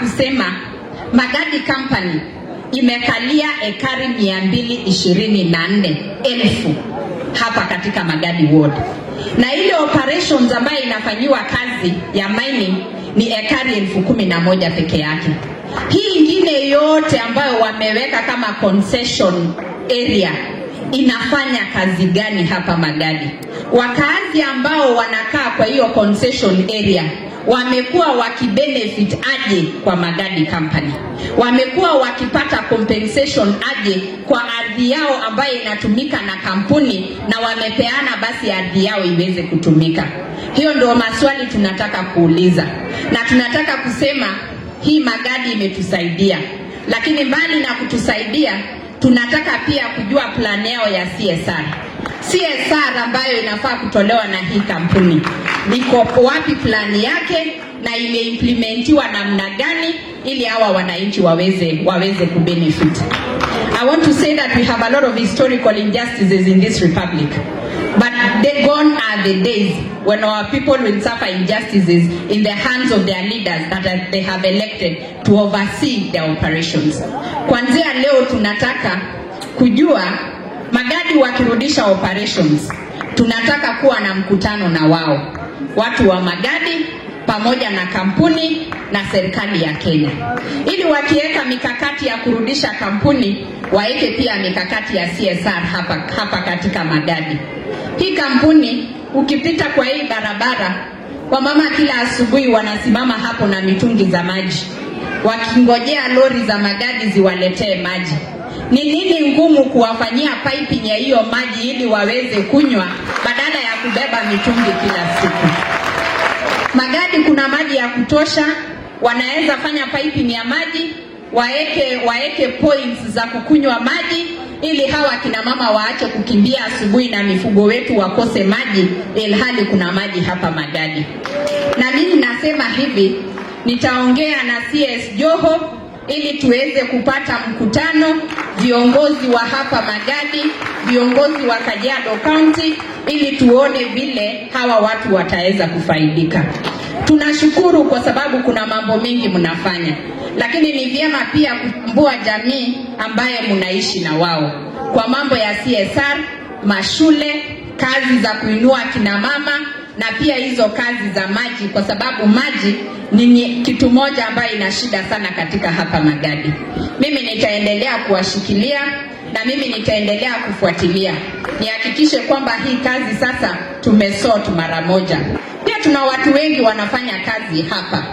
Kusema Magadi Company imekalia ekari 224,000 hapa katika Magadi Ward, na ile operations ambayo inafanyiwa kazi ya mining ni ekari 11,000 peke yake. Hii ingine yote ambayo wameweka kama concession area inafanya kazi gani hapa Magadi? Wakazi ambao wanakaa kwa hiyo concession area wamekuwa wakibenefit aje kwa Magadi Company? Wamekuwa wakipata compensation aje kwa ardhi yao ambayo inatumika na kampuni, na wamepeana basi ardhi yao iweze kutumika? Hiyo ndio maswali tunataka kuuliza, na tunataka kusema hii Magadi imetusaidia, lakini mbali na kutusaidia, tunataka pia kujua plan yao ya CSR. CSR ambayo inafaa kutolewa na hii kampuni, iko wapi plan yake na imeimplementiwa namna gani ili hawa wananchi waweze kubenefit. I want to say that we have a lot of historical injustices in this republic. But gone are the days when our people will suffer injustices in the hands of their leaders that they have elected to oversee their operations. Kuanzia leo tunataka kujua Magadi wakirudisha operations, tunataka kuwa na mkutano na wao, watu wa Magadi pamoja na kampuni na serikali ya Kenya, ili wakiweka mikakati ya kurudisha kampuni waeke pia mikakati ya CSR hapa hapa katika Magadi. Hii kampuni, ukipita kwa hii barabara, wamama kila asubuhi wanasimama hapo na mitungi za maji wakingojea lori za Magadi ziwaletee maji. Ni nini ngumu kuwafanyia piping ya hiyo maji ili waweze kunywa badala ya kubeba mitungi kila siku? Magadi kuna maji ya kutosha, wanaweza fanya piping ya maji, waeke points za kukunywa maji ili hawa kina mama waache kukimbia asubuhi na mifugo wetu wakose maji, ilhali kuna maji hapa Magadi. Na mimi nasema hivi, nitaongea na CS Joho ili tuweze kupata mkutano, viongozi wa hapa Magadi, viongozi wa Kajiado County, ili tuone vile hawa watu wataweza kufaidika. Tunashukuru kwa sababu kuna mambo mengi mnafanya, lakini ni vyema pia kutambua jamii ambaye mnaishi na wao kwa mambo ya CSR, mashule, kazi za kuinua kina mama na pia hizo kazi za maji, kwa sababu maji ni kitu moja ambayo ina shida sana katika hapa Magadi. Mimi nitaendelea kuwashikilia na mimi nitaendelea kufuatilia nihakikishe kwamba hii kazi sasa tumesort mara moja. Pia tuna watu wengi wanafanya kazi hapa,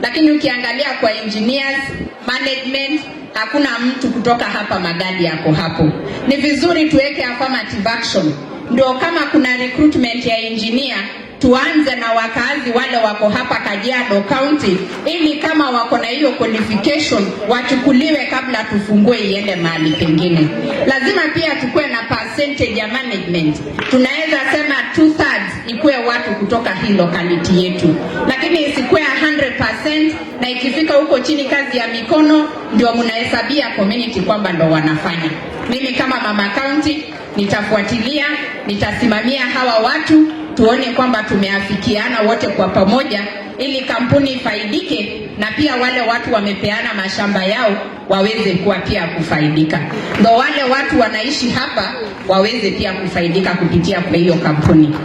lakini ukiangalia kwa engineers, management, hakuna mtu kutoka hapa Magadi yako hapo. Ni vizuri tuweke affirmative action, ndio kama kuna recruitment ya engineer tuanze na wakazi wale wako hapa Kajiado County, ili kama wako na hiyo qualification wachukuliwe kabla tufungue iende mahali pengine. Lazima pia tukuwe na percentage ya management. Tunaweza sema 2/3 ikuwe watu kutoka hii locality yetu, lakini isikuwe 100%, na ikifika huko chini kazi ya mikono ndio mnahesabia community kwamba ndo wanafanya. Mimi kama mama county nitafuatilia, nitasimamia hawa watu tuone kwamba tumeafikiana wote kwa pamoja, ili kampuni ifaidike na pia wale watu wamepeana mashamba yao waweze kuwa pia kufaidika, ndo wale watu wanaishi hapa waweze pia kufaidika kupitia kwa hiyo kampuni.